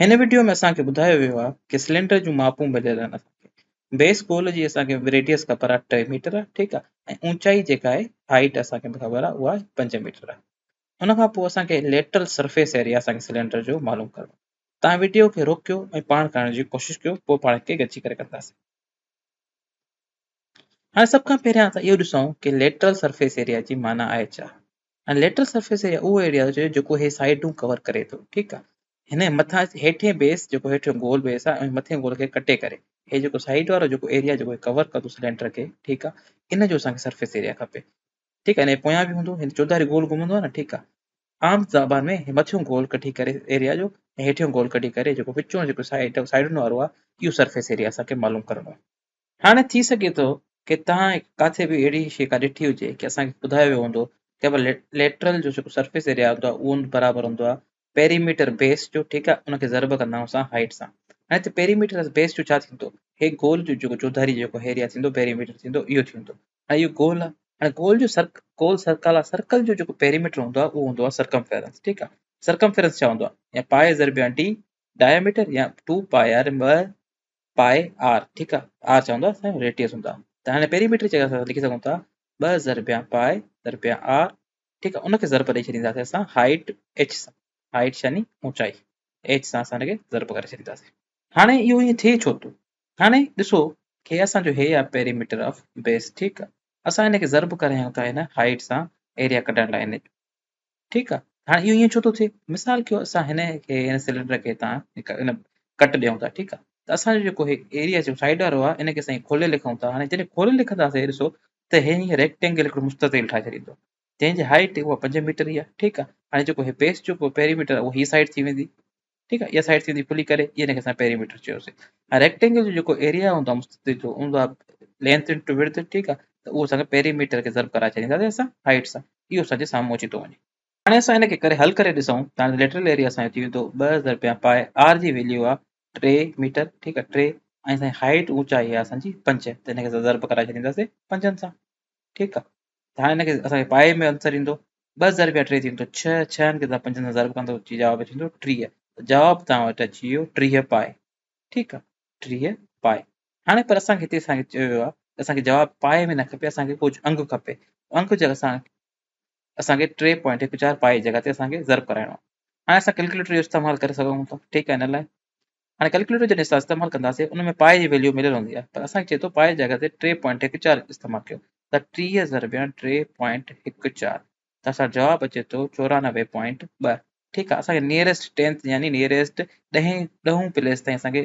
هن وڊيو ۾ اسان کي ٻڌايو ويو آهي ڪي سلينڊر جون ماپون مليل آهن اسان کي بيس گول جي اسان کي ريڊيس خبر آهي 3 ميٽر آهي ٺيڪ آهي ۽ اونچائي جيڪا آهي هائيٽ اسان کي خبر آهي اها 5 ميٽر آهي ان کان پوء اسان کي ليٽرل سرفيس ايريا اسان کي سلينڊر جو معلوم ڪرڻو تان وڊيو کي روڪيو ۽ پاڻ ڪرڻ جي ڪوشش ڪيو پوء پاڻ کي گڏجي ڪري ڪنداسين. هاڻي سڀ کان پهريان اسان اهو ڏسون ڪي ليٽرل سرفيس ايريا جي معنيٰ آهي ڇا؟ ۽ ليٽرل سرفيس ايريا اهو ايريا هجي جيڪو هي سائيڊون ڪور ڪري ٿو ٺيڪ آ هن مٿان هيٺين بيس جيڪو هيٺيون گول بيس آ ۽ مٿين گول کي ڪٽي ڪري هي جيڪو سائيڊ وارو جيڪو ايريا جيڪو ڪور ڪندو سلينڊر کي ٺيڪ آ ان جو اسان کي سرفيس ايريا کپي ٺيڪ آ ان پويان به هوندو هن چوڌاري گول گهمندو آ نه ٺيڪ آ عام زبان ۾ هي مٿيون گول ڪڍي ڪري ايريا جو ۽ هيٺيون گول ڪڍي ڪري جيڪو وچون جيڪو سائيڊ سائيڊن وارو آ اهو سرفيس ايريا اسان کي معلوم ڪرڻو آ هاڻي ٿي سگهي ٿو ڪي توهان ڪاٿي به اهڙي شيء ڪا ڏٺي هجي ڪي اسان کي ٻڌايو ويو هوندو ڪي ڀلا ليٽرل جو جيڪو سرفيس ايريا هوندو آهي اهو برابر هوندو آهي پيريميٽر بيس جو ٺيڪ آهي ان کي ضرب ڪندا آهيون اسان هائيٽ سان هاڻي هتي پيريميٽر بيس جو ڇا ٿيندو هي گول جو جيڪو چوڌاري جيڪو ايريا ٿيندو پيريميٽر ٿيندو اهو ٿيندو هاڻي اهو گول آهي هاڻي گول جو سرڪ گول سرڪل آهي سرڪل جو جيڪو پيريميٽر هوندو آهي اهو هوندو آهي سرڪمفيرنس ٺيڪ آهي سرڪمفيرنس ڇا هوندو آهي يا پائي ضرب يا ڊي ڊائميٽر يا 2 پائي آر ٻه پائي آر ٺيڪ آ آر ڇا هوندو آ اسان جو ريڊيس هوندو آ ته هاڻي پيريميٽر جي جڳهه اسان لکي سگهون ٿا ٻه ضربيان پائي ضربيان آر ٺيڪ آ ان کي ضرب ڏئي ڇڏينداسين اسان هائيٽ ايڇ سان هائيٽ يعني اوچائي ايڇ سان اسان ان کي ضرب ڪري ڇڏينداسين هاڻي اهو ائين ٿئي ڇو ٿو هاڻي ڏسو هي اسان جو هي آ پيريميٽر آف بيس ٺيڪ آ اسان ان کي ضرب ڪرايون ٿا هن هائيٽ سان ايريا ڪڍڻ لاء هن جو ٺيڪ آ هاڻي اهو ائين ڇو ٿو ٿئي مثال ڪيو اسان هن کي هن سلينڊر کي هتان هڪ ان ڪٽ ڏيون ٿا ٺيڪ آ ته اسان جو جيڪو هي ايريا جو سائيڊ وارو آ ان کي اسان کولي لکون ٿا هاڻي جڏهن کولي لکنداسين ڏسو ته هي هيئن ريڪٽينگل هڪڙو مستطيل ٺاهي ڇڏيندو جنهن جي هائيٽ اها 5 ميٽر ئي آ ٺيڪ آ هاڻي جيڪو هي بيس جو پيريميٽر اهو هي سائيڊ ٿي ويندي ٺيڪ آ اها سائيڊ ٿي ويندي کلي ڪري ان کي اسان پيريميٽر چيوسين هاڻي ريڪٽينگل جو جيڪو ايريا هوندو آ مستطيل جو هوندو آ لينٿ انٽو وڊٿ ٺيڪ آ ته اهو اسان کي پيريميٽر کي ضرب ڪرائي ڇڏينداسين اسان هائيٽ سان اهو اسان جي سامهون اچي ٿو وڃي. هاڻي اسان ان کي ڪري حل ڪري ڏسون ته هاڻي ليٽرل ايريا اسان جو ٿي ويندو ٻه ضرب پائي آر جي ويليو آ 3 ميٽر ٺيڪ آ 3 ۽ اسان جي هائيٽ اوچائي آ اسان جي 5 ته ان کي اسان ضرب ڪرائي ڇڏينداسين پنجن سان ٺيڪ آ ته هاڻي ان کي اسان کي پائي ۾ آنسر ايندو ٻه ضرب 3 ٿيندو 6 ڇهن کي اسان پنجن سان ضرب ڪندو جواب اچي ويندو 30 ته جواب توهان وٽ اچي ويو 30 پائي ٺيڪ آ 30 پائي هاڻي پر اسان کي هتي اسان کي چيو ويو آهي ته اسان کي جواب پائي ۾ نه کپي اسان کي ڪجهه انگ کپي انگ جي اسان اسان کي ٽي پوائنٽ هڪ چار پائي جي جڳهه تي اسان کي ضرب ڪرائڻو آهي هاڻي اسان ڪيلڪيوليٽر جو استعمال ڪري سگهون ٿا ٺيڪ آهي ان لاء هاڻي ڪيلڪيوليٽر جڏهن اسان استعمال ڪنداسين ان ۾ پائي جي ويليو مليل هوندي آهي پر اسان کي چئي ٿو پائي جي جڳهه تي ٽي پوائنٽ هڪ چار استعمال ڪيو ته 30 ضرب ٽي پوائنٽ هڪ چار ته اسان جواب اچي ٿو چورانوي پوائنٽ ٻه ٺيڪ آهي اسان کي نيئريسٽ ٽينٿ يعني نيئريسٽ ڏهين ڏهون پليس تائين اسان کي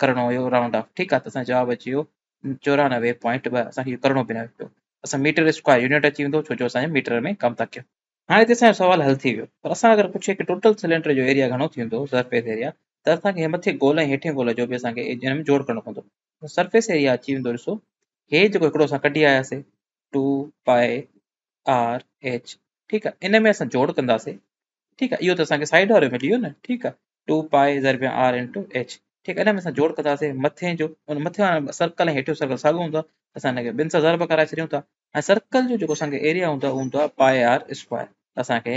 ڪرڻو هيو رائونڊ آف ٺيڪ آ ته اسان جو جواب اچي ويو چورانوي پوائنٽ ٻه اسان کي اهو ڪرڻو به نه پيو اسان ميٽر اسڪوائر يونٽ اچي ويندو ڇو جو اسان ميٽر ۾ ڪم ٿا ڪيون هاڻي هتي اسان جو سوال حل ٿي ويو پر اسان اگر پڇي ڪي ٽوٽل سلينڊر جو ايريا گهڻو ٿيندو سرفيس ايريا ته اسان کي مٿي گول ۽ هيٺين گول جو به اسان کي ان ۾ جوڙ ڪرڻو پوندو سرفيس ايريا اچي ويندو ڏسو هي جيڪو هڪڙو اسان ڪڍي آياسي 2 پائي آر ايڇ ٺيڪ آ ان ۾ اسان جوڙ ڪنداسي ٺيڪ آ اهو ته اسان کي سائيڊ وارو ملي ويو نه ٺيڪ آ 2 پائي ضرب آر انٽو ايڇ ٺيڪ ان ۾ اسان جوڙ ڪنداسين مٿين جو ان مٿي وارو سرڪل ۽ هيٺيون سرڪل ساڳيو هوندو آهي اسان ان کي ٻن سان ضرب ڪرائي ڇڏيون ٿا ۽ سرڪل جو جيڪو اسان کي ايريا هوندو آهي هوندو آهي پائي آر اسڪوائر اسان کي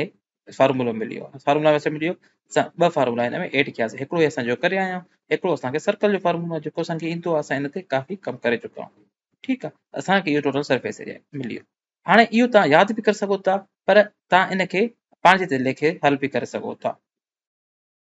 فارمولو ملي ويو فارمولا ويسي ملي ويو اسان ٻه فارمولا هن ۾ ايڊ ڪياسين هڪڙو اسان جو ڪري آيا آهيون هڪڙو اسان کي سرڪل جو فارمولو جيڪو اسان کي ايندو آهي اسان ان تي ڪافي ڪم ڪري چڪا آهيون ٺيڪ آهي اسان کي اهو ٽوٽل سرفيس ايريا ملي ويو هاڻي اهو توهان ياد به ڪري سگهو ٿا پر توهان ان کي پنهنجي تي ليکي حل به ڪري سگهو ٿا.